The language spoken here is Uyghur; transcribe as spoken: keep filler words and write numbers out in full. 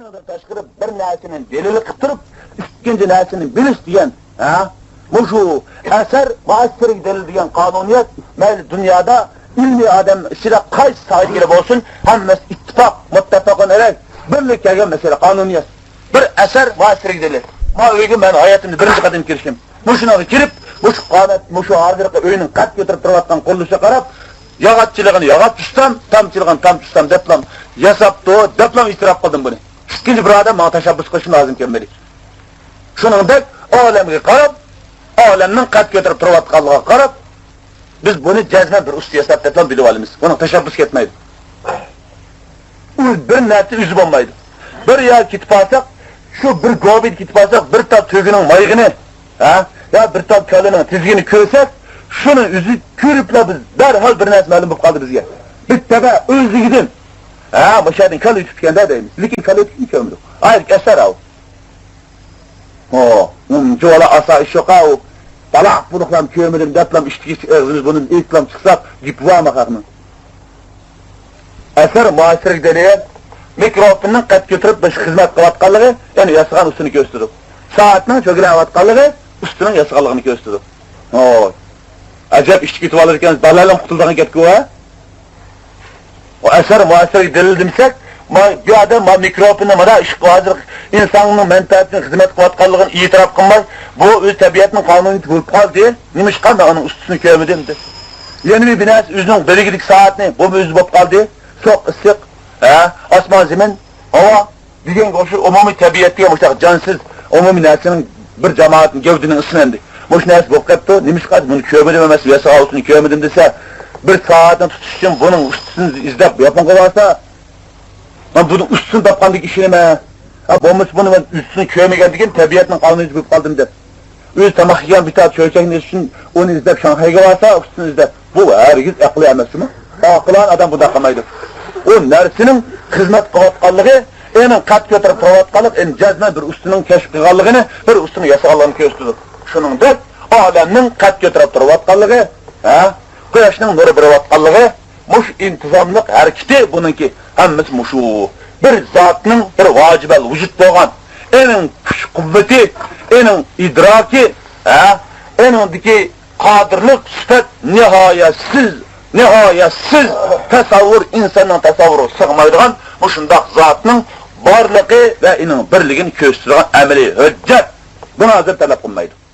تاشقىرى بىر نەرسىنى دەلىل قىلىپ تۇرۇپ، ئىككىنچى نەرسىنى بىلىش دېگەن، ھە؟ مۇشۇ ئەسەر مۇئەسسىرىگە دەلىل دېگەن قانۇنىيەت مەيلى دۇنيادا ئىلمىي ئادەم ئىچىدە قايسى ساھەدىكىلا بولسۇن، ھەممىسى ئىتتىپاق، مۇتتەپەقۇن ئەلەي، بىرلىككە كەلگەن مەسىلە، قانۇنىيەت. بىر ئەسەر مۇئەسسىرىگە دەلىل. ما ئۆيگە مەن ھاياتىمدا بىرىنچى قېتىم كىرىشىم. مۇشۇنىڭغا كىرىپ، مۇشۇ قامەت، مۇشۇ ھازىرقى ئۆينىڭ قەد كۆتۈرۈپ تۇرۇۋاتقان قۇرۇلۇشىغا قاراپ، ياغاچچىلىقىنى ياغاچ ئۇستام، تامچىلىقىنى تامچە ئۇستام دەپلا ياساپتۇ، دەپلا ئېتىراپ قىلدىم بۇنى. ئىككىنچى بىر ئادەم ماڭا تەشەببۇس قىلىشىمۇ لازىم كەلمىدى. شۇنىڭدەك ئالەمگە قاراپ، ئالەمنىڭ قەد كۆتۈرۈپ تۇرۇۋاتقانلىقىغا قاراپ، بىز بۇنى جەزمەن بىر ئۇستا ياساپ دەپلا بىلىۋالىمىز. بۇنىڭ تەشەببۇسى كەتمەيدۇ. ئۇ بىر نەرسە ئۆزى بولمايدۇ. بىر يەرگە كېتىپ قالساق، شۇ بىر گوبىدە كېتىپ قالساق، بىر تال تۆگىنىڭ مايىغىنى، ھە، يا بىر تال كالىنىڭ تىزىگىنى كۆرسەك، شۇنى ئۆزى كۆرۈپلا بىز دەرھال بىر نەرسە مەلۇم بولۇپ قالدى بىزگە. بىز تەبە ئۆزلۈكىدىن، ھە، مۇشۇ يەردىن كالا ئۆتۈپ كەتكەندە دەيمىز. لېكىن كالا ئۆتۈكنى كۆرمىدۇق. ئايرىق ئەسەر ئاۋۇ. ھو، ئۇنچىۋالا ئاسايىش يوق ئاۋۇ. بالاق بولۇقلام كۆرمىدىم دەپلام ئىشتىكى ئېغىزىمىز بۇنى ئېيتلام چىقساق، گېپى بارمۇ خەقنىڭ؟ ئەسەر مۇئەسسىرىگە دەلىل، مىكروفوننىڭ قەد كۆتۈرۈپ بىر خىزمەت قىلىۋاتقانلىقى، يەنى ياسىغان ئۇستىنى كۆرسىتىدۇ. سائەتنىڭ چۆگىلەۋاتقانلىقى ئۇستىنىڭ ياسىغانلىقىنى كۆرسىتىدۇ. ھوي. ئەجەب ئىشتىكى يۇتۇۋالىدىكەنسىز، بالىلارنىڭ قۇتۇلىدىغان گەپكۇ ھە؟ ئۇ ئەسەر مۇئەسسىرىگە دەلىل دېمىسەك، ما، بۇ ئادەم ما مىكروفوننى مانا ئىشقا ھازىر ئىنساننىڭ مەنپەئەتىنى خىزمەت قىلىۋاتقانلىقىنى ئېتىراپ قىلماي، بۇ ئۆز تەبىئەتنىڭ قانۇنىيىتى بولۇپ قالدى. نېمىشقا مەن ئۇنىڭ ئۇستىسىنى كۆرمىدىم دېدى. يەنە بىر نەرسە ئۆزىنىڭ بىلىگىدىكى سائەتنى، بۇمۇ ئۆزى بولۇپ قالدى. سوغۇق ئىسسىق، ھە، ئاسمان زېمىن، ھاۋا دېگەنگە ئوخشاش ئومۇمىي تەبىئەتتىكى مۇشۇنداق جانسىز ئومۇمىي نەرسىنىڭ بىر جامائەتنىڭ گەۋدىنىڭ ئىسسىنى ئەمدى. مۇشۇ نەرسە بولۇپ قاپتۇ، نېمىشقا بۇنى كۆرمىدىم ئەمەس، ياسىغان ئۇستىنى كۆرمىدىم دېسە، بىر سائەتنى تۇتۇش ئۈچۈن بۇنىڭ ئۇستىسىنى ئىزدەپ ياپونغا بارسا، مەن بۇنىڭ ئۇستىسىنى تاپقاندىكى ئىشىنىمەن. ھە، بولمىسا بۇنى مەن ئۇستىسىنى كۆرمىگەندىكىن تەبىئەتنىڭ قانۇنى بولۇپ قالدىم دەپ. ئۆزى تاماق يېگەن بىر تال چۆچەكنى ئېلىش ئۈچۈن ئۇنى ئىزدەپ شاڭخەيگە بارسا، ئۇستىسىنى ئىزدەپ. بۇ ھەرگىز ئەقلىي ئەمەس، شۇمۇ؟ ئاقىلانە ئادەم بۇنداق قىلمايدۇ. ئۇ نەرسىنىڭ خىزمەت قىلىۋاتقانلىقى، ئېنىڭ قەد كۆتۈرۈپ تۇرۇۋاتقانلىقى، ئېنى جەزمەن بىر ئۇستىنىڭ كەشىپ قىلغانلىقىنى، بىر ئۇستىنىڭ ياسىغانلىقىنى كۆرسىتىدۇ. شۇنىڭدەك ئالەمنىڭ قەد كۆتۈرۈپ تۇرۇۋاتقانلىقى، ھە؟ قۇياشنىڭ نۇرى بېرىۋاتقانلىقى، مۇشۇ ئىنتىزاملىق ھەرىكىتى بۇنىڭكى ھەممىسى مۇشۇ. بىر زاتنىڭ بىر ۋاجىبەل ۋۇجۇد بولغان، ئېنىڭ كۈچ قۇۋۋىتى، ئېنىڭ ئىدراكى، ھە؟ ئېنىڭدىكى قادىرلىق سۈپەت نىھايەتسىز، نىھايەتسىز تەسەۋۋۇر، ئىنساننىڭ تەسەۋۋۇرىغا سىغمايدىغان مۇشۇنداق زاتنىڭ بارلىقى ۋە ئېنىڭ بىرلىكىنى كۆرسىتىدىغان ئەمەلىي ھۆججەت. بۇنى ھازىر تەلەپ قىلمايدۇ.